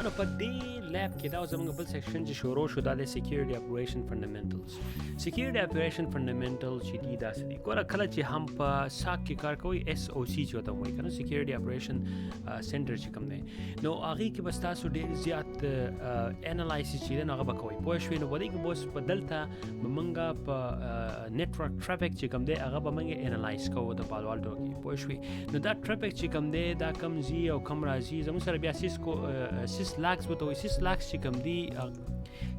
خانو په دې lab کې دا زموږ بل section چې شروع شو، دا د security operation fundamentals. Security operation fundamentals چې دي، داسې دي. ګوره، کله چې هم په SOC کې کار کوي، SOC چې ورته وایي کنه، security operation center چې کوم دی، نو هغې کې به ستاسو ډېر زیات analysis چې دی، نو هغه به کوئ، پوه شوې؟ نو په دې کې به اوس په دلته به موږ په network traffic چې کوم دی، هغه به موږ analyze کوو د Palo Alto کې، پوه شوې؟ نو دا traffic چې کوم دی، دا کم ځي او کم راځي. زموږ سره بیا Cisco syslogs ورته وایي. Syslogs چې کوم دی،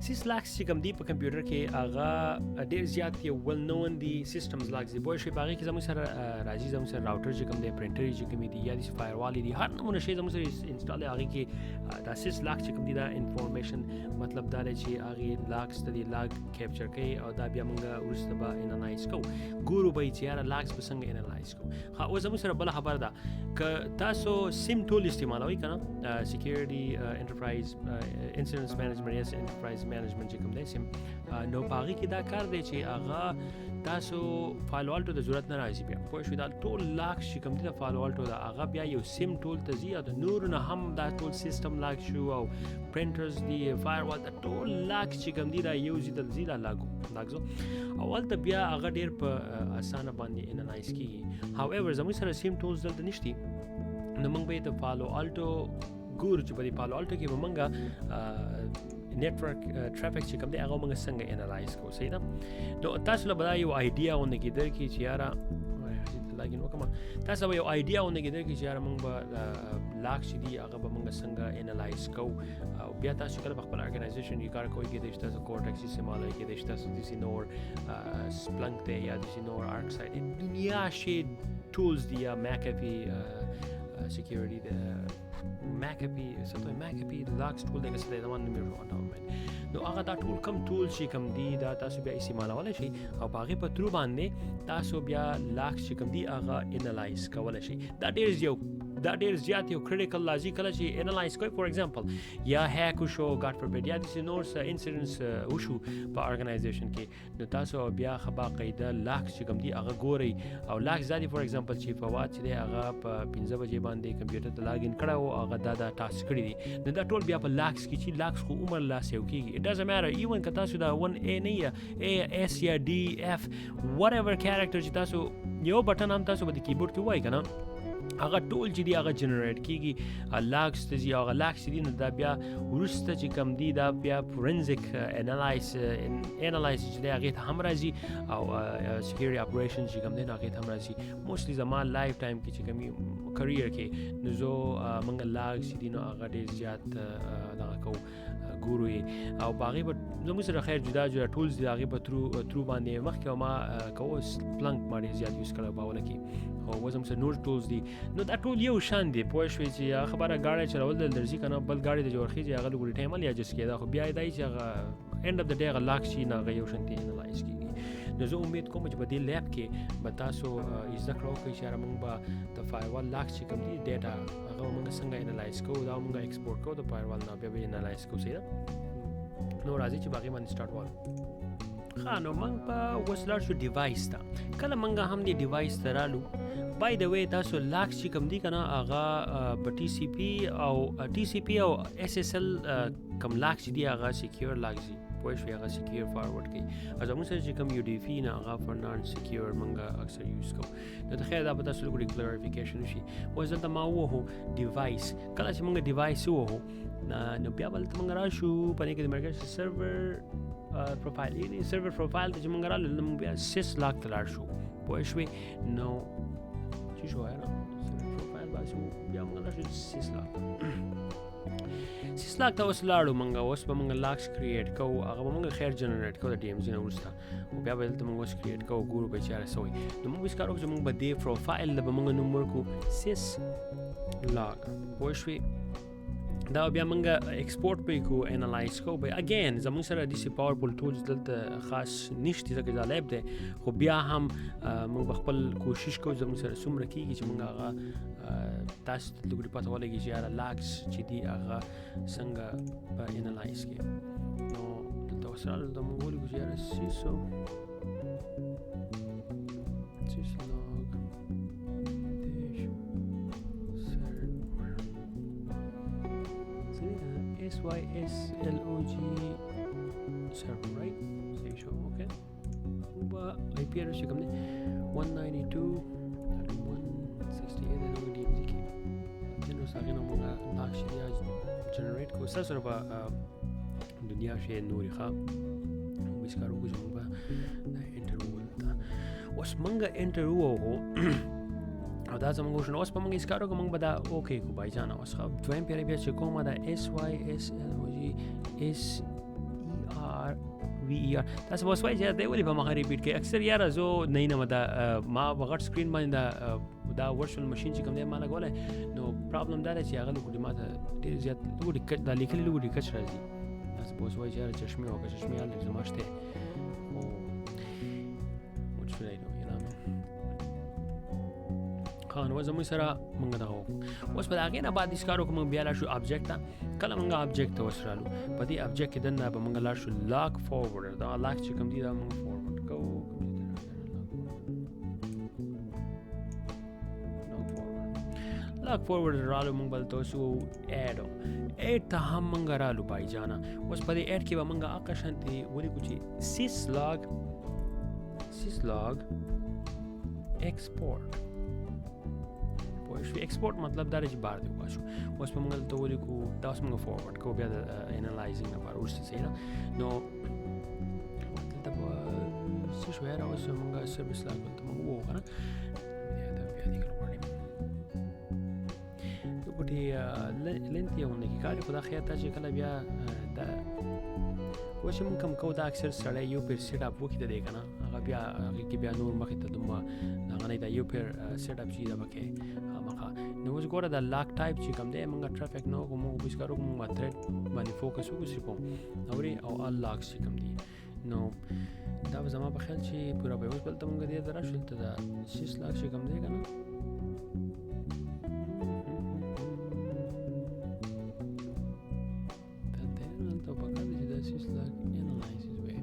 syslogs چې کوم دی په کمپیوټر کې، هغه ډېر زیات یو well known دي systems logs دي، پوه شوې؟ په هغې کې زموږ سره راځي، زموږ سره راوټر چې کوم دی، پرنټر چې کوم دي، یا داسې firewall دي، هر نمونه شی زموږ سره install دی. هغې کې دا syslog چې کوم دی، دا information، مطلب دا دی چې هغې logs ته دی log capture کوي او دا بیا موږ وروسته به analyze کوو، ګورو به یې چې یاره logs به څنګه analyze کوو. ښه، اوس زموږ سره بله خبره ده، که تاسو SIEM tool استعمالوئ که نه، security enterprise incidents management یا enterprise management چې کوم دی SIEM، نو په هغې کې دا کار دی چې هغه تاسو Palo Alto د ضرورت نه راځي بیا، پوه شوې؟ دا ټول logs چې کوم دي د Palo Alto دا، هغه بیا یو SIEM tool ته ځي او د نورو نه هم دا ټول system log شو او printers دي، firewall، دا ټول logs چې کوم دي، دا یو ځای ته ځي، دا logs او هلته بیا هغه ډېر په اسانه باندې analyze کیږي. However، زموږ سره SIEM tools دلته نشتی، نو موږ به یې د Palo Alto ګورو چې په دې Palo Alto کې به موږ network traffic چې کوم دی، هغه موږ څنګه analyze کوو، صحیح ده؟ نو تاسو له به دا یو idea غوندې کې درکړي چې یاره login وکړم، تاسو به یو idea غوندې کې درکړي چې یاره موږ به log چې دي، هغه به موږ څنګه analyze کوو. او بیا تاسو کله په خپل organization کې کار کوئ، کېدای شي تاسو Cortex استعمالوئ، کېدای شي تاسو داسې نور Splunk دی یا داسې نور ArcSight، دنیا شی tools دي، یا McAfee security، د McAfee څه ته McAfee logs tool دی که څه دی، زما نوم یې شو. نو هغه دا ټول کم tool چې کوم دي، دا تاسو بیا استعمالولی شئ او په هغې په through باندې تاسو بیا logs چې کوم دي، هغه analyze کولی شئ. دا ډېر زیات یو critical لازي کله چې analyze کوئ. For example، یا هیک وشو، God forbid، یا داسې نور څه incidents وشو په organization کې، نو تاسو بیا ښه باقاعده logs چې کوم دي، هغه ګورئ. او logs دا دي، for example، چې فواد چې دی، هغه په 5 بجې باندې کمپیوټر ته login کړی او هغه دا دا task کړی دي، نو دا ټول بیا په logs کې چې logs خو عمر لا save کیږي. It doesn't matter، even که تاسو دا 1 A نه یا A S یا D F whatever character چې تاسو یو button هم تاسو په کیبورډ کې وای کنه، هغه ټول چې دی، هغه generate کیږي، logs ته ځي. هغه logs چې دي، نو دا بیا وروسته چې کوم دی، دا بیا forensic analyze چې دی، هغې ته هم راځي او security operation چې کوم دی، نو هغې ته هم راځي. Mostly زما life time کې چې کوم career کې، نو زه موږ logs چې دي، نو هغه ډېر زیات دغه کوو، ګورو یې او په هغې به زموږ سره خیر جدا جدا tools دي، هغې په through باندې مخکې ما کوو. Splunk ما ډېر زیات use کړی په اوله کې، خو اوس هم څه نور tools دي. نو دا ټول یو شان دی، پوه شوې؟ چې هغه خبره ګاډی چلول د درځي که نه، بل ګاډی د ورخېږي، هغه لږ time adjust کېده، خو بیا یې دی چې هغه end of the day هغه log شي، نه هغه یو شان دی analyze کېږي. نو زه امید کوم چې په دې lab کې به تاسو زده کړه وکړئ چې یاره موږ به د firewall log چې کوم دي، data، هغه به موږ څنګه analyze کوو، دا موږ export کوو د firewall نه، بیا به analyze کوو، صحیح ده؟ نو راځي چې باغې باندې start والو. ښه، نو موږ په اوس لاړ شو device ته. کله موږ هم دې device ته رالو، by the way، تاسو logs چې کوم دي کنه، هغه په ټي سي پي او SSL کوم logs چې دي، هغه secure logs دي، پوه شوې؟ هغه secure forward کوي. او زموږ سره چې کوم UDP نه، هغه for non secure موږ اکثر use کوو. نو د خیر دا به تاسو لږ clarification شي. اوس دلته ما ووهو device. کله چې موږ device ووهو، نو بیا بل ته موږ راشو په دې کې د مرکز server profile، یعنی server profile ته چې موږ رالو، نو موږ بیا syslog ته لاړ شو، پوه شوې؟ نو چې شو یاره server profile باسو، بیا موږ لاړ شو syslog. Syslog ته اوس لاړو موږ. اوس به موږ logs create کوو، هغه به موږ خیر generate کوو د DMZ نه وروسته، او بیا به دلته موږ اوس create کوو، ګورو به چې یاره څه وایي. نو موږ اوس کار وکړو چې موږ به دې پروفایل له به موږ نوم ورکړو syslog، پوه شوې؟ دا بیا موږ export پې کو، analyze کو به. Again، زموږ سره داسې powerful tools دلته خاص نشته، ځکه دا lab دی، خو بیا هم موږ به خپل کوشش کوو، زموږ سره څومره کېږي چې موږ هغه تاسو ته لږ پته ولګي چې یاره logs چې دي، هغه څنګه په analyze کې. نو دلته اوس راغلو، دلته موږ ولیکو چې یاره syslog dash server. Y S L O G server right صحیح شو. okay موږ به IP address چې کوم دی 192.168 د زموږ DMZ کې then اوس هغې نه موږ log چې دی generate کوو. ستاسو سره به دنیا شی نورې ښه موږ هېڅ کار وکړو چې موږ به دا enter ووهو. دلته اوس موږ enter ووهو او دا زموږ وشو. نو اوس به موږ هېڅ کار وکړو، موږ به دا okay کړو بایجانه. اوس ښه دویم پیری بیا چې کومه دا S Y S L O G S E R V E R. تاسو به اوس وایئ چې دی ولې په مخه repeat کوي اکثر؟ یاره زه نه یم، دا ما په غټ screen باندې دا virtual machine چې کوم دی ما لګولی، نو problem دا دی چې هغه لږ ما ته ډېر زیات لږ دا لیکلي لږ کچ راځي. تاسو به اوس وایئ چې یاره چشمې وکړه، چشمې هلته زما شته. خو what should I do, you know what I mean؟ ښه نو زموږ سره موږ دغه وکړو. اوس په هغې نه بعد هېڅ کار وکړو، موږ بیا لاړ شو object ته. کله موږ object ته اوس رالو، په دې object کې دننه به موږ لاړ شو log forwarder. دا log چې کوم دی دا موږ forward کوو. log forward رالو، موږ بل ته اوس add add ته هم موږ رالو بایجانه. اوس په دې add کې به موږ هغه شانتې ولیکو چې syslog export. پوه شوې؟ export مطلب دا دی چې بار دې وباسو. اوس به موږ دلته ولیکو، دا اوس موږ forward کوو بیا د analyzing لپاره وروسته، صحیح ده؟ نو دلته به څه شو یاره، اوس موږ service log دلته موږ ووهو که نه، دا بیا لیکل غواړي ګوټې length یې غونډه کې کار. خو دا خیر ته چې کله بیا دا اوس چې موږ کوم کوو دا اکثر سړی یو پیر set up وکړي د دې که نه، هغه بیا هغې کې بیا نور مخې ته دومره هغه نه، دا یو پیر set up چې دا به کوې خامخا. نو اوس ګوره دا log type چې کوم دی موږ ټریفک نه وکړو، موږ اوس کار وکړو، موږ threat باندې focus وکړو صرف اوري او all logs چې کوم دي. نو دا به زما په خیال چې پوره به اوس بل ته موږ دې ته راشو. دلته دا syslog چې کوم دی که نه، دلته پکار دی چې دا syslog analysis وي.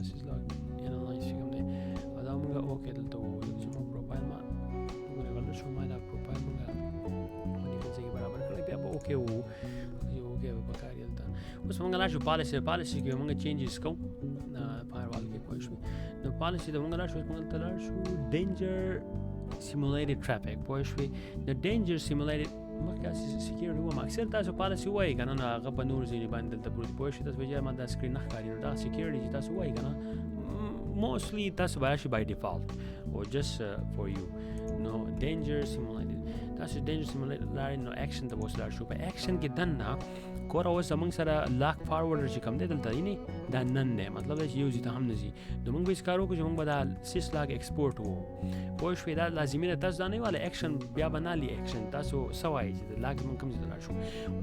syslog analyze چې کوم دی او دا موږ okay دلته ووهو. چې موږ profile ما ګورې غلط شو، ما دا profile موږ په دې ځای کې برابر کړی، بیا به okay ووهو. okay به پکار دی. دلته اوس موږ لاړ شو policy، policy کې موږ changes کوو firewall کې، پوه شوې؟ نو policy ته موږ لاړ شو، موږ دلته لاړ شو danger simulated traffic، پوه شوې؟ د danger simulated مخکې هسې security وم. اکثر تاسو policy ووایئ که نه، نو هغه په نور ځینې باندې دلته پروت، پوه شوې؟ تاسو به ما دا screen نه ښکاري. نو دا security چې تاسو ووایئ که نه، mostly تاسو به راشي by default او just for you. نو danger simulated تاسو danger simulated لاړئ، نو اکشن ته به اوس لاړ شو. په اکشن کې دننه ګوره اوس زموږ سره log forwarder چې کوم دی دلته یعنی دا none دی، مطلب دا چې یو ځای ته هم نه ځي. نو موږ به هېڅ کار وکړو چې موږ به دا syslog export ووهو، پوه شوې؟ دا لازمي ده، تاسو دا نه والی اکشن بیا به نه لي اکشن. تاسو څه وایئ چې د log موږ کوم ځای ته لاړ شو؟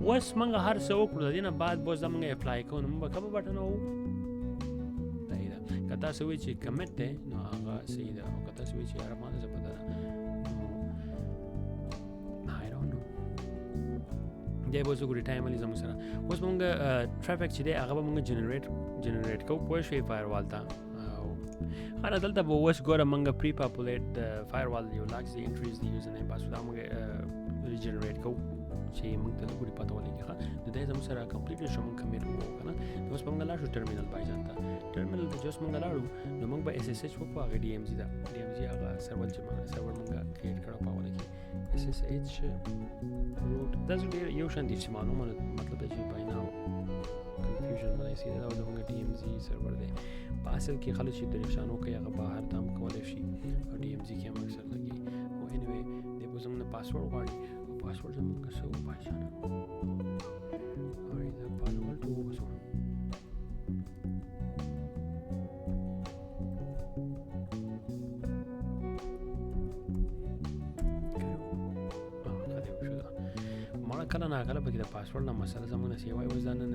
اوس موږ هر څه وکړو، د دې نه بعد به اوس دا موږ apply کوو. نو موږ به کومه button ووهو؟ صحیح ده. که تاسو وایئ چې commit دی نو هغه صحیح ده، او که تاسو وایئ چې یاره ما ته څه پته ده، نو I don't know. دی به اوس وګوري time ولې زموږ سره. اوس موږ traffic چې دی هغه به موږ generate کوو، پوه شوې؟ firewall ته. او خانه دلته به اوس ګوره موږ pre-populate د firewall یو logs دی، entries دی، username password دا موږ regenerate کوو چې موږ ته وګوري پته ولګي. ښه نو دی زموږ سره complete شو، موږ commit ووهو که نه. نو اوس به موږ لاړ شو terminal بایجان ته. terminal ته چې اوس موږ لاړو نو موږ به SSH وکړو هغه DMZ ته. DMZ هغه سرور چې موږ create کړو په اوله کې SSH root. دا زه ډېر یو شان دي چې معلومه مطلب دی چې by now confusion به نه شي. دا زموږ DMZ server دی. په اصل کې خلک چې درخشانو کوي هغه بهر ته هم کولی شي او DMZ کې هم اکثر لګي. خو anyway دی به زموږ نه password غواړي او password زموږ څه و بایجانه؟ دا password وباسو. کله نا کله پکې د password نه مسله زموږ نه سیوای. اوس دا نن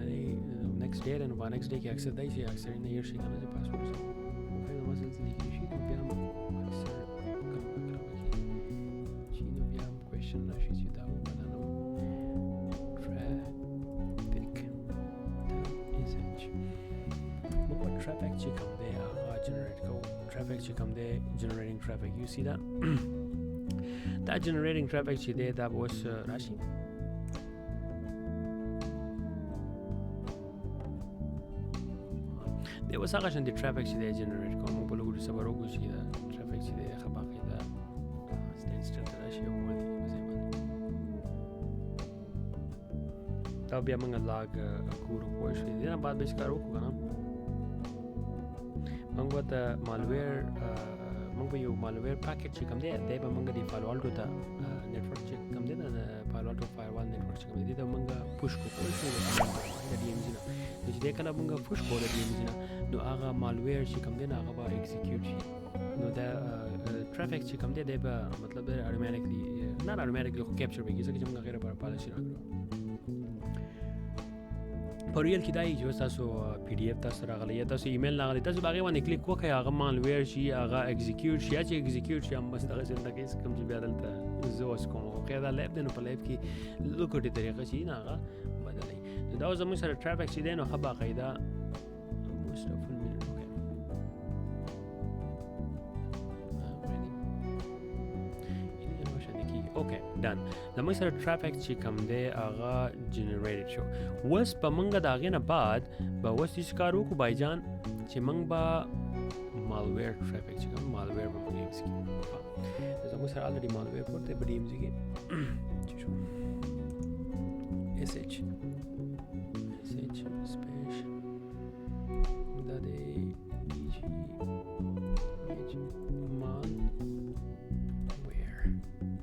next day نو په next day کې اکثر دی چې اکثر نه هېر شي که نه چې password څه و. خو زما دلته لیکل شي، نو بیا هم اکثر کله نا کله پکې چې نو بیا هم question راشي چې دا و که دا نه و. traffic sh موږ په traffic چې کوم دی هغه generate کوو. ټریفیک چې کوم دی جنریټینګ ټریفیک، یو سی دا دا جنریټینګ ټریفیک چې دی دا به اوس راشي. دی اوس هغه شان د ټریفیک چې دی جنریټ کوم، موږ به لږ صبر وکړو چې دا ټریفیک چې دی ښه باقاعده سټینډ سټیل ته راشي او ودرېږي په ځای باندې. دا بیا موږ لاګ ګورو، پوه شوې؟ دې نه بعد به څه کار وکړو که نه، موږ به ته مالویر، موږ به یو مالویر پاکټ چې کوم دی دی به موږ د فایروالټو ته نتورک چې کوم دی، د فایروالټو فایروال نتورک چې کوم دی، دې ته موږ پوش کو، پوه شوې؟ د ډي ایم زی نه، نو چې دی کله موږ پوش کو د ډي ایم زی نه، نو هغه مالویر چې کوم دی نه هغه به ایگزیکیوټ شي. نو دا ټریفیک چې کوم دی دی به مطلب اټومیټیکلی نه اټومیټیکلی خو کیپچر به کېږي، ځکه چې موږ غیر پر پالیسي راکړو. په ریل کې دا یې چې تاسو پی ډی اف تاسو راغلی یا تاسو ایمیل راغلی، تاسو به هغې باندې کلیک وکړئ، هغه مالویر شي، هغه ایگزیکیوټ شي، یا چې ایگزیکیوټ شي هم بس دغه زندګۍ کوم چې بیا دلته زه اوس کوم. خو خیر دا لیب دی، نو په لیب کې لوکټې طریقه چې نه هغه بدلوي. نو دا اوس زموږ سره ټرافیک چې دی نو ښه باقاعده almost a full minute. Okay, اوکې ډن. زموږ سره ټرافیک چې کوم دی هغه جنریټ شو. اوس به موږ د هغې نه بعد به اوس هېڅ کار وکړو بای جان، چې موږ به مالویر ټرافیک چې کوم مالویر به موږ ایکزیکیوټ کړو. زموږ سره الریډي مالویر پروت دی په ډي ایم زي کې چې شو اس ایچ اس ایچ سپیش دا دی ډي جی ایچ مالویر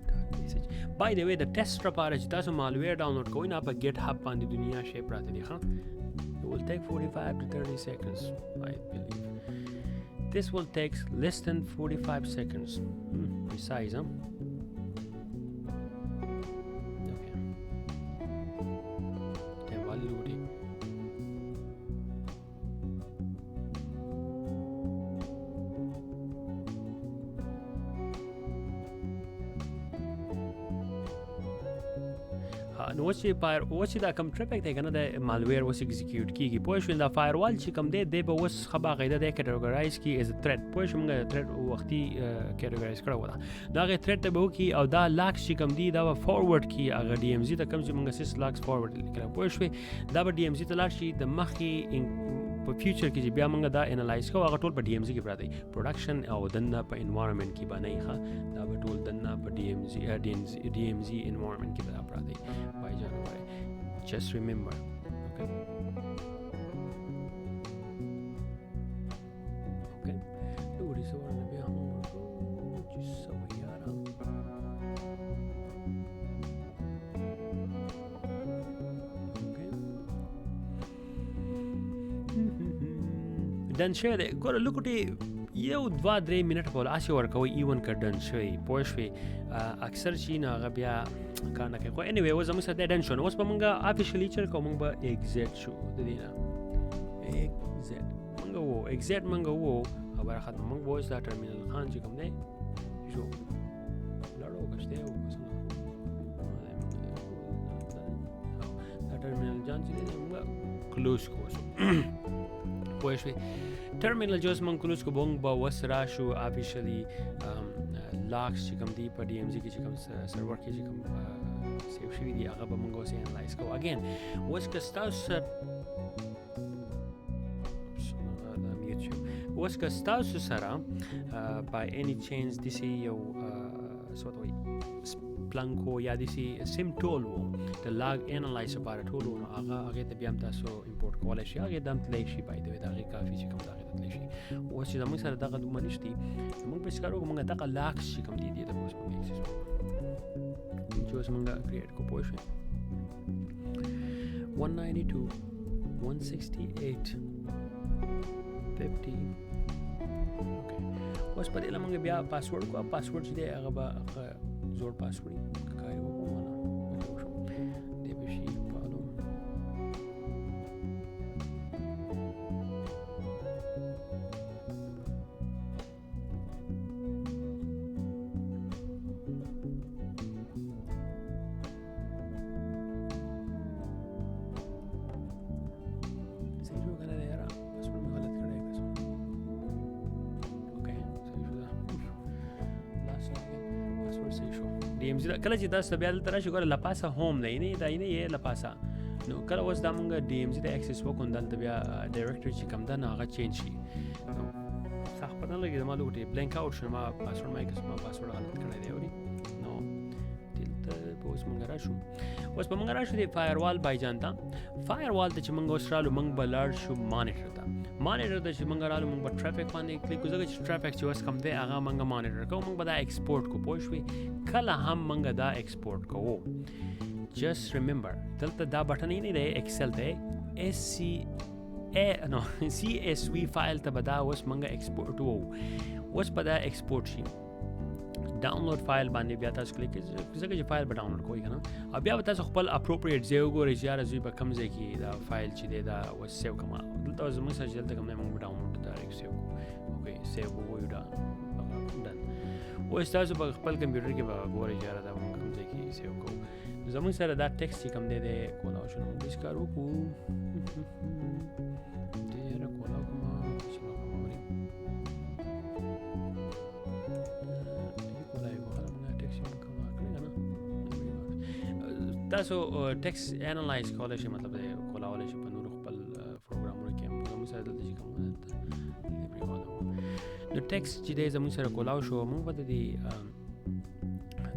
ډاټ اس ایچ. بای د وی د ټیسټ لپاره چې تاسو مالویر ډاونلوډ کوئ نه په ګیټ هب باندې دنیا شی پراته دي. ښه، it will take 45 to 30 seconds, I believe. This will take less than 45 seconds. Precise, huh? Okay. Time نو اوس چې فایر اوس چې دا کوم ټریفیک دی کنه د مالویر اوس ایگزیکیوټ کیږي، پوه شو؟ دا فایروال چې کوم دی دی به اوس ښه باقاعده دی کیټاګورایز کی از تھریټ، پوه شو؟ موږ تھریټ وختي کیټاګورایز کړو دا نو هغه تھریټ ته به وکړي او دا لاکس چې کوم دی دا به فارورډ کی هغه ډي ایم زی ته، کوم چې موږ سیس لاکس فارورډ لیکل، پوه شوې؟ دا به ډي ایم زی ته لاړ شي. د مخکې په فیوچر کې چې بیا موږ دا انالایز کوو هغه ټول په ډي ایم زی کې پراته دي، پروډکشن او دننه په انوایرنمنت کې به نه ښه، دا به ټول دننه په ډي ایم زی ډي ایم زی انوایرنمنت کې به دا پراته دي بای جان وای. Just remember. Okay. Okay. لوري سوال بیا هم ورکو چې څه وایي یاره. Okay. ډن شوی دی، ګوره لوکوټې یو دوه درې منټه په هسې ورکوي، ایون که ډن شوی، پوه شوې؟ اکثر چې نه هغه بیا کار نه کوي. خو انیوی اوس زموږ سره دی ډن شو، نو اوس به موږ افیشلی چل کوو، موږ به ایگزیټ شو د دې نه. ایگزیټ موږ وو، ایگزیټ موږ وو، خبره ختمه. موږ به اوس دا ټرمینل خان چې کوم دی شو لاړو که شته او که څنګه، دا ټرمینل جان چې دی موږ کلوز کوو، پوه شوې؟ ټرمینل چې اوس موږ کلوز کوو، موږ به اوس راشو افیشلی لاکس چې کوم دی په ډي ایم زی کې چې کوم سرور کې چې کوم سیو شوي دي هغه به موږ اوس انالایز کوو. اګین اوس که ستاسو سره اوس که ستاسو سره بای اني چانس داسې یو څه ورته وایي سپلنک و یا داسې سیم ټول و د لاګ انالایز لپاره ټول و، نو هغه هغې ته بیا هم تاسو امپورټ کولی شئ، هغې ته هم تللی شي. بای د وی د هغې کافي چې کوم د هغې ته تللی شي. اوس چې زموږ سره دغه دومره نشتي، موږ به څه کار وکړو؟ موږ دغه لاکس چې کوم دی دې ته به اوس موږ اکسس وکړو چې اوس موږ کریټ کړو، پوه شوې؟ 192 168 50. اوکې، اوس په دې له موږ بیا پاسورډ کو، پاسورډ چې دی هغه به هغه زوړ پاسورډ وي، که کار یې وکړو نه وشو دی به شي فالو. صحیح شو که نه دی؟ یاره پاسورډ مې غلط کړی که څه؟ اوکې، ډي ایم زی کله چې تاسو بیا دلته راشي ګوره لپاسه هوم دی نه دا نه یې لپاسه. نو کله اوس دا مونږ ډي ایم زی ته اکسس وکړو، دلته بیا ډایریکټري چې کوم ده نو هغه چینج شي. نو سخت پته نه لګي، زما لوټې بلانک اوټ شو، ما پاسورډ ما یې ما پاسورډ غلط کړی دی اوري. نو دلته به اوس مونږ راشو، اوس به مونږ راشو د فایروال بایجان ته. فایروال ته چې مونږ اوس رالو، مونږ به لاړ شو مانیټر ته. مانیټر ته چې مونږ رالو، مونږ به ټریفک باندې کلیک کوو، ځکه چې ټریفک چې اوس کوم دی هغه مونږ مانیټر کوو. مونږ به دا ایکسپورټ کوو، پوه شوې؟ کله هم مونږ دا ایکسپورټ کوو، جسټ ریمبر دلته دا بټن یې نه دی ایکسل دی، اس سی ای نو سی اس وی فایل ته به دا اوس مونږ ایکسپورټ وو. اوس به دا ایکسپورټ شي. ډاونلوډ فایل باندې بیا تاسو کلیک کړئ، ځکه چې فایل به ډاونلوډ کوئ که نه، او بیا به تاسو خپل اپروپریټ ځای وګورئ چې یاره زوی په کوم ځای کې دا فایل چې دی دا اوس سیو کړم. دلته اوس زموږ سره چې دلته کوم دی موږ به ډاونلوډ ډایرکټ سیو کړو. اوکې سیو ووایو، ډن. اوس تاسو په خپل کمپیوټر کې به ګورئ چې یاره دا موږ کوم ځای کې سیو کوو. زموږ سره دا ټیکسټ چې کوم دی دی کولاو شو، نو موږ هېڅ کار وکړو. ډېره کولاو کومه څه کومه وري. تاسو ټیکس انالایز کولی شئ، مطلب دی کولاولی شئ په نورو خپل پروګرامونو کې هم. زموږ سره دلته چې کوم دلته لیبري والا وو، نو ټیکس چې دی زموږ سره کولاو شو. موږ به د دې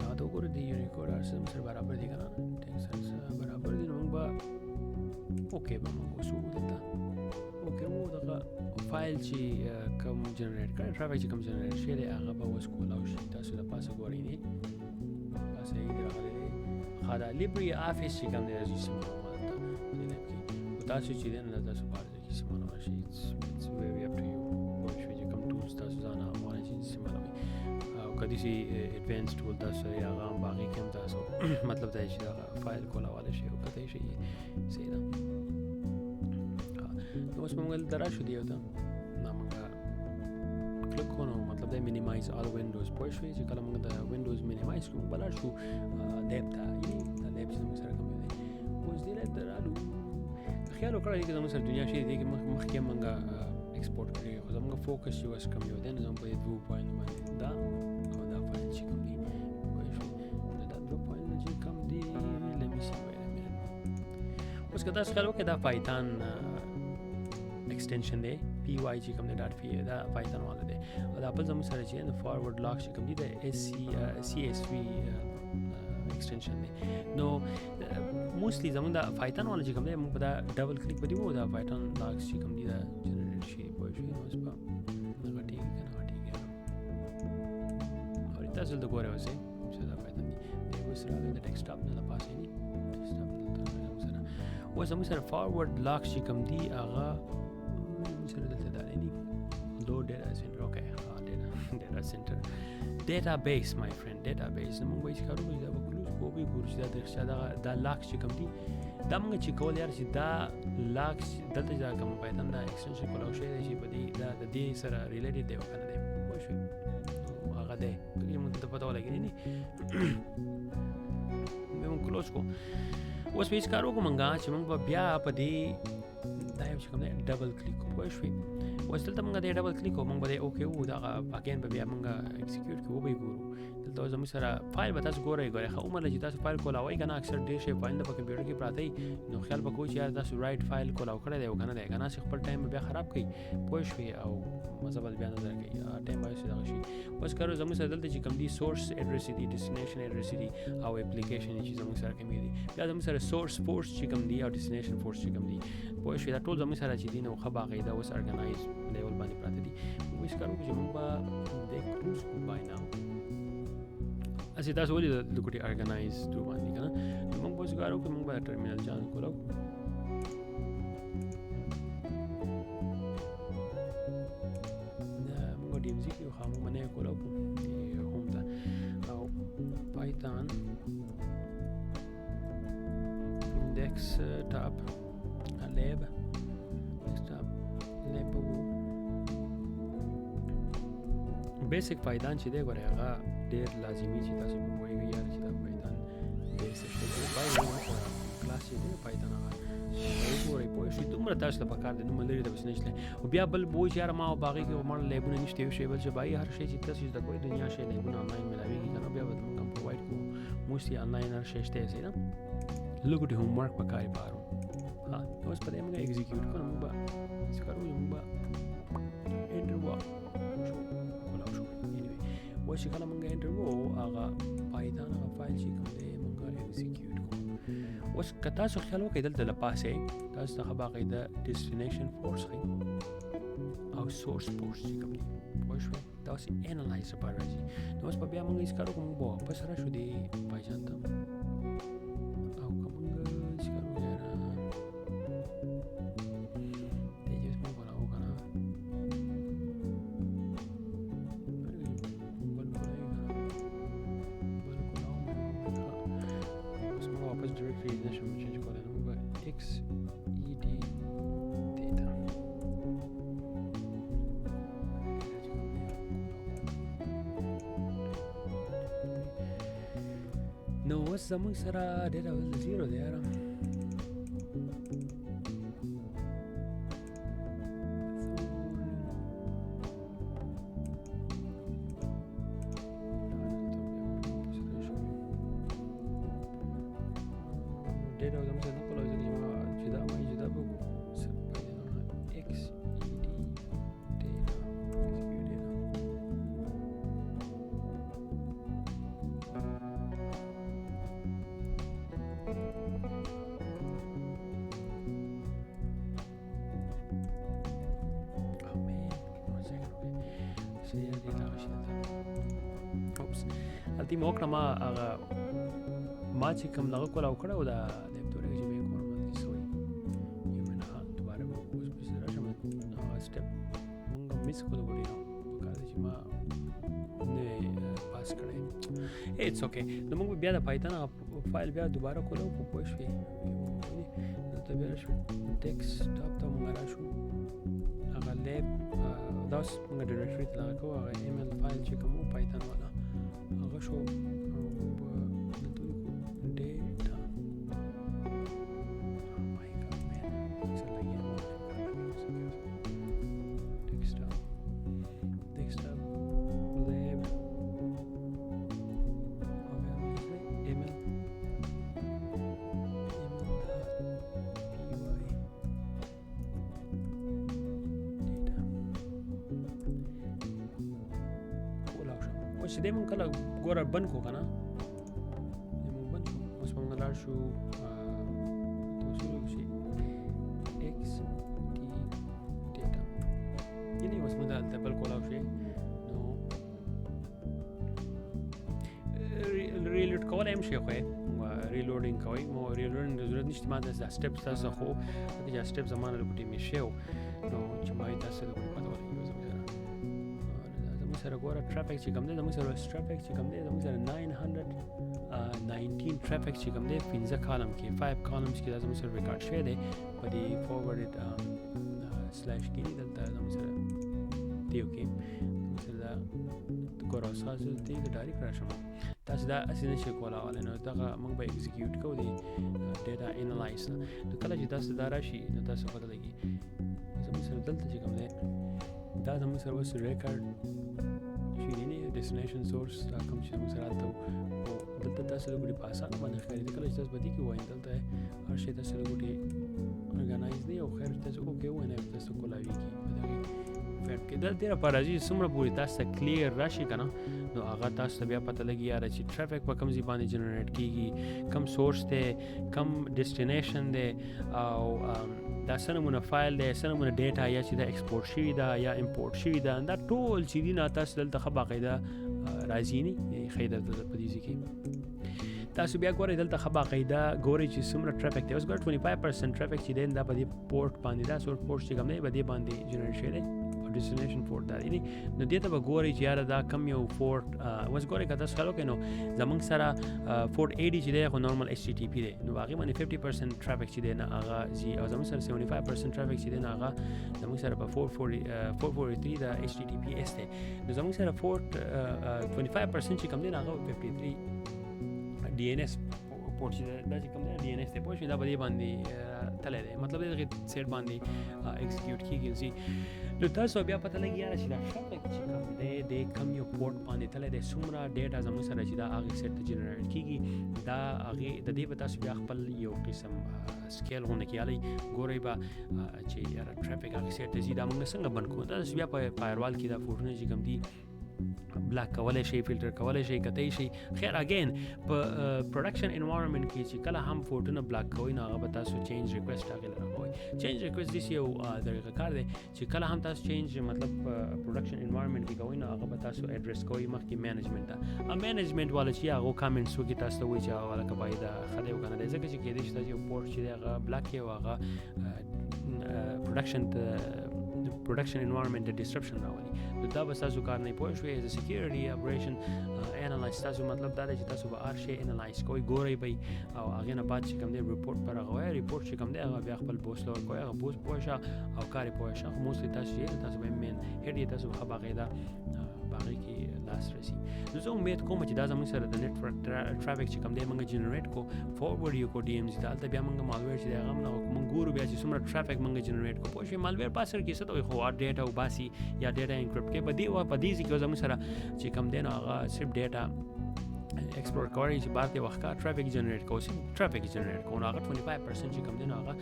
دا ته وګورو، د یونیکوډ هر څه زموږ سره برابر دي که نه، ټیکس هر څه برابر دي. نو موږ به اوکې به موږ اوس وو دلته اوکې وو. دغه فایل چې کوم جنریټ کړی، ټرافیک چې کوم جنریټ شوی دی هغه به اوس کولاو شي. تاسو له پاسه ګورئ نه، پاسه یې راغلی دی. ښه دا لیبري آفیس چې کوم دی راځي استعمالوم دلته په دې لیب کې. خو تاسو چې دی نو تاسو په هر ځای کې استعمالولی شئ. It's very up to you. پوه شوئ چې کوم ټولز تاسو ځان غواړئ چې استعمالوئ، او که داسې اډوانس ټول تاسو سره هغه هم په هغې کې هم تاسو مطلب دا دی چې دغه فایل کولاولی شئ او کتی شئ. صحیح ده. نو اوس به موږ دلته راشو دی یو ته، دا موږ کلیک کوو، نو مطلب دی مینیمایز آل وینډوز. پوه شوې چې کله موږ د وینډوز مینیمایز کوو، موږ به لاړ شو لیب ته، یعنې دا لیب چې زموږ سره کوم یو دی. اوس دې لیب ته رالو، خیال وکړه چې زموږ سره دنیا شی دی کې مخکې موږ ایکسپورټ کړی، خو زموږ فوکس چې اوس کوم یو دی نو زموږ په دې دوو پوینټو باندې دا او دا فایل چې کوم دی، پوه شوې؟ نو دا دوه پوینټ چې کوم دی، let me see, wait a minute. اوس که تاسو خیال وکړئ دا پایتان ایکسټنشن دی، پی وای چې کوم دی ډاټ پی، دا پایتان والا دی. او دا بل زموږ سره چې دی فارورډ لاک چې کوم دی د اس سی سی اس وی ایکسټنشن دی. نو موستلی زموږ دا پایتان والا چې کوم دی، موږ به دا ډبل کلیک به دی وو، دا پایتان لاکس چې کوم دی دا جنریټ شي، پوه شوې؟ نو اوس به نه غټېږي که نه غټېږي. او تاسو دلته ګورئ اوس چې دا پایتان دی، دی اوس راغی د ډیسکټاپ نه د پاسه دی، ډیسکټاپ دلته راغی زموږ سره. اوس زموږ سره فارورډ لاکس چې کوم دی هغه زموږ سره دلته دا دی، لوډ ډیټا سنټر. اوکې، ها ډیټا سنټر، ډیټا بیس مای فرند، ډیټا بیس. نو موږ به هېڅ کار وکړو چې دا به کلوز کوو، به ګورو چې دا د رښتیا دغه دا لاکس چې کوم دی، دا موږ چې کول یار چې دا لاکس دلته چې دا کوم پایتون دا ایکسټنشن کولاو شوی دی چې په دې دا د دې سره ریلیټډ دی او که نه دی، پوه شوې؟ نو هغه دی، ځکه چې موږ دلته پته ولګېده نه، بیا موږ کلوز کړو. اوس به هېڅ کار وکړو موږ چې موږ به بیا په دې دا یو چې کوم دی ډبل کلیک کړو، پوه شوې؟ اوس دلته موږ دې ډبل کلیک کړو، موږ به دې اوکې وو، دغه اګین به بیا موږ ایکسیکیوټ کړو، وبه یې ګورو. دلته اوس زموږ سره فایل به تاسو ګورئ، ګورئ ښه عمر چې تاسو فایل کولاوئ که نه، اکثر ډېر شی فایل په کمپیوټر کې پراته وي، نو خیال به کوئ چې یار تاسو رایټ فایل کولاو کړی دی او که نه دی، که نه چې خپل ټایم به بیا خراب کړئ، پوه شوې؟ او مزه به بیا نه درکوي، ټایم به دغه شي. اوس کرو زموږ سره دلته چې کوم دي سورس اډرس دي، ډیسټینیشن اډرس دي او اپلیکیشن چې زموږ سره کوم دي، بیا زموږ سره سورس فورس چې کوم دي او ډیسټینیشن فورس چې کوم دي، پوه شوې؟ دا ټول زموږ سره چې دي نو ښه باقاعده اوس ارګنایز لیول باندې پراته دي. موږ هېڅ کار وکړو چې موږ به دې کلوز کړو بای ناو. هسې تاسو ولې د کوټې ارګنایز ترو باندې که نه، نو موږ به اوس کار وکړو، موږ به ټرمینل جان کولاو. موږ ډي ایم زي کې یو خامو منی کولاو کړو هوم ته، او پایتان ډیسکټاپ لیب، ډیسکټاپ لیب وو. بیسیک پایتان چې دی ګورئ هغه ډېر لازمي چې تاسو په پوهېږئ یار چې دا پایتان بیسیک دی. کلاس چې دی پایتان هغه وګورئ، پوه شئ، دومره تاسو ته پکار دی، دومره لرې ته پسې نه شئ. او بیا بل به وایي چې یاره ما او باغې کې مړه لیبونه نشته، یو شی بل شی بایي، هر شی چې تاسو زده کوئ دنیا شی لیبونه آنلاین ملاویږي که نه، بیا به موږ هم پرووایډ کوو. موږ یې انلاین هر شی شته، صحیح ده؟ لږ د هوم ورک پکار پارو. ها، اوس په دې موږ ایگزیکیوټ کوو، موږ به څه کارو؟ موږ به انټر وو شو، کولاو شو. انیوی، اوس چې کله موږ انټر وو، هغه پایتون هغه فایل چې کوم دی موږ ایگزیکیوټ کوو. اوس که تاسو خیال وکړئ، دلته له پاسه تاسو ته ښه باقاعده ډیسټینیشن فورس ښیي او سورس پورس چې کوم دی، پوه شوې؟ دا اوس انالایز لپاره راځي. نو اوس به بیا موږ هېڅ کار وکړو، موږ به واپس راشو دې پایجان ته، او که موږ هېڅ کار وکړو، یاره دې چې اوس موږ کولاو که نه، بل کولاوي که نه، بل کولاو. اوس موږ واپس ډایرکټري نشم چینج کولی، نو موږ به ایکس ای ډي ډیټا نو اوس زموږ سره ډېره زیرو دی یاره. ډېره زموږ سره نه کولاو، ځکه چې ما جدا ما جدا به ایکس ای ډي ډیټا ایکسکیوټ ډیټا. Oh man, one second, okay. So yeah, data شي دلته. اوپس، هلته مې وکړه، ما هغه ما چې کوم دغه کولاو کړی و، دا لیپټاپ کې چې مې کور باندې کې سوی یو منټ. ها، دوباره به اوس پسې راشم. هغه سټپ مونږ مس کړو، ګورې نو پکار دی چې ما نوی پاس کړی. ایټس اوکې. نو موږ بیا د پایتون هغه فایل بیا دوباره کولو په پوه شوې؟ دلته بیا راشو ډیسکټاپ ته، موږ راشو هغه لیب، دا اوس موږ ډایرکټري ته دغه کوو، هغه ایمیل فایل چې کوم و پایتون والا هغه شو، او موږ به دلته ولیکو ډیټا. Oh my god, man. اکثر لګیا ما desktop, desktop lab او بیا موږ email email.py data کولاو شو. اوس چې دی مونږ کله ګوره بند کړو که نه، دی مونږ بند شو. اوس مونږ لاړ شو تاسو چې ایکس ډي ډیټا، یعنی اوس مونږ دلته بل کولاو شي، نو ریلوډ کولی هم شي، خو ریلوډینګ کوئ مو ریلوډینګ د ضرورت نشته. ما دا سټپ تاسو خو ځکه چې سټپ زمانه له کوټې مې شی نو چې ما یې تاسو له کوټې پته ولګي. زموږ سره دا زموږ سره ګوره ټریفک چې کوم دی، زموږ سره ټریفک چې کوم دی، زموږ سره 919 ټریفک چې کوم دی، 5 کالم کې، 5 کالمز کې دا زموږ سره ریکارډ شوی دی په دې فارورډ سلیش کې. دلته زموږ سره دیو کې زموږ سره دا ګوره اوس زه دې کې ډایرکټ راشم، تاسو دا هسې نه شئ کولاولی. نو دغه موږ به ایگزیکیوټ کوو دی ډیټا انالایز. نو کله چې تاسو دا راشي نو تاسو پته لګي زموږ سره دلته چې کوم دی، دا زموږ سره اوس ریکارډ شي دی، نه ډیسټینیشن سورس دا کوم چې زموږ سره هلته وو. دلته تاسو له ګوټې په اسانه باندې ښکاري. کله چې تاسو په دې کې وایئ، دلته هر شی تاسو له ګوټې ارګنایز دی، او خیر تاسو اوکې وایئ نه تاسو کولاویږي په دغې فیټ کې. دا دې لپاره راځي چې څومره پورې تاسو ته کلیر راشي که نه، نو هغه تاسو ته بیا پته لګي یاره چې ټریفک په کوم ځای باندې جنریټ کیږي، کوم سورس دی، کوم ډیسټینیشن دی، او دا څه نمونه فایل دی، څه نمونه ډیټا یا چې دا ایکسپورټ شوي ده یا امپورټ شوي ده. دا ټول چې دي نه تاسو دلته ښه باقاعده راځي نه ښیي. درته په دې ځای کې تاسو بیا ګورئ، دلته ښه باقاعده ګورئ چې څومره ټریفک دی. اوس ګوره 25% ټریفک چې دی دا په دې پورټ باندې، دا سورس پورټ چې کوم دی په دې باندې جنریټ شوی دی، او ډیسټینیشن پورټ دا دی. نو دې ته به ګورئ چې یاره دا کوم یو پورټ. اوس ګورئ که تاسو خیال وکړئ نو زمونږ سره پورټ 80 چې دی خو نورمال ایچ ټي ټي پي دی، نو هغې باندې 50% ټریفک چې دی نه هغه ځي، او زمونږ سره 75% ټریفک چې دی نه هغه زمونږ سره په 443 دا ایچ ټي ټي پي اس دی. نو زمونږ سره پورټ 25% چې کوم دی نه هغه 53 ډي ان اس پورټ چې دا چې کوم دی ډي ان اس دی، پوه شوې؟ دا په دې باندې تللی دی، مطلب دغه سیټ باندې ایگزیکیوټ کیږي ځي. نو تاسو بیا پته لګي یاره چې دا ټریفک چې کوم دی د کوم یو پورټ باندې تللی دی، څومره ډیټا زموږ سره چې دا هغې سیټ ته جنریټ کیږي. دا هغې د دې به تاسو بیا خپل یو قسم سکیل غونډه کې یالئ، ګورئ به چې یاره ټریفک هغې سیټ ته ځي، دا موږ څنګه بند کړو. تاسو بیا په فایروال کې دا پورټونه چې کوم دي بلاک کولی شئ، فلټر کولی شئ، کتی شئ. خیر اگین په پروډکشن انوایرنمنټ کې چې کله هم پورټونه بلاک کوئ نو هغه به تاسو چینج ریکویسټ هغې لره کوئ. چینج ریکویسټ داسې یو طریقه کار دی چې کله هم تاسو چینج مطلب په پروډکشن انوایرنمنټ کې کوئ نو هغه به تاسو اډرس کوئ مخکې منیجمنټ ته. منیجمنټ والا چې هغه کامنټس وکړي تاسو ته وایي چې هغه لکه باید ښه دی او که نه دی، ځکه چې کېدای شي تاسو یو پورټ چې دی هغه بلاک کړئ او هغه پروډکشن ته پروډکشن انوایرنمنټ ته ډسرپشن راولي. نو دا به ستاسو کار نه، پوه شوې؟ از سکیورټي اپریشن انالایز تاسو مطلب دا دی چې تاسو به هر شی انالایز کوئ، ګورئ به او هغې نه بعد چې کوم دی رپورټ پر هغه وایي، رپورټ چې کوم دی هغه بیا خپل بوس له ورکوئ، هغه بوس پوه شه او کار یې پوه شه. خو موسټلی تاسو چې تاسو به مین هډ یې تاسو به ښه باقاعده په هغې کې لاس رسي. نو زه امید کوم چې دا زموږ سره د نتورک ټرافیک چې کوم دی موږ جنریټ کو، فارورډ یې کو ډي ایم زی ته، هلته بیا موږ مالویر چې دی هغه هم نه موږ ګورو بیا چې څومره ټرافیک موږ جنریټ کو، پوه شوې؟ مالویر په اصل کې څه ته وایي، خو ډیټا وباسي یا ډیټا انکرپټ کوي. په دې ځای کې زموږ سره چې کوم دی نو هغه صرف ډیټا ایکسپلور کوي چې بار ته وخت ټرافیک جنریټ کو، صرف ټرافیک جنریټ کو. نو هغه 25% چې کوم دی نو هغه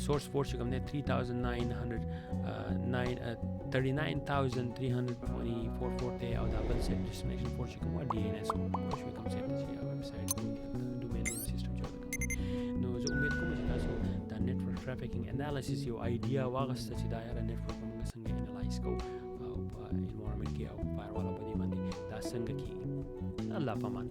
سورس پورټ چې کوم دی 39,324 پورټ دی، او دا بل سیټ ډیسټینیشن پورټ چې کوم ډي ان اس پوه شوې؟ کوم سیټ چې ویب سایټ ډومین نیم سیستم چې ورته کوم. نو زه امید کوم چې تاسو دا نتورک ټرافیکینګ انالیسس یو آیډیا واغسته چې دا یاره نتورک موږ څنګه انالایز کوو او په انوایرنمنټ کې او په فایروال په دې باندې دا څنګه کیږي. الله پامان.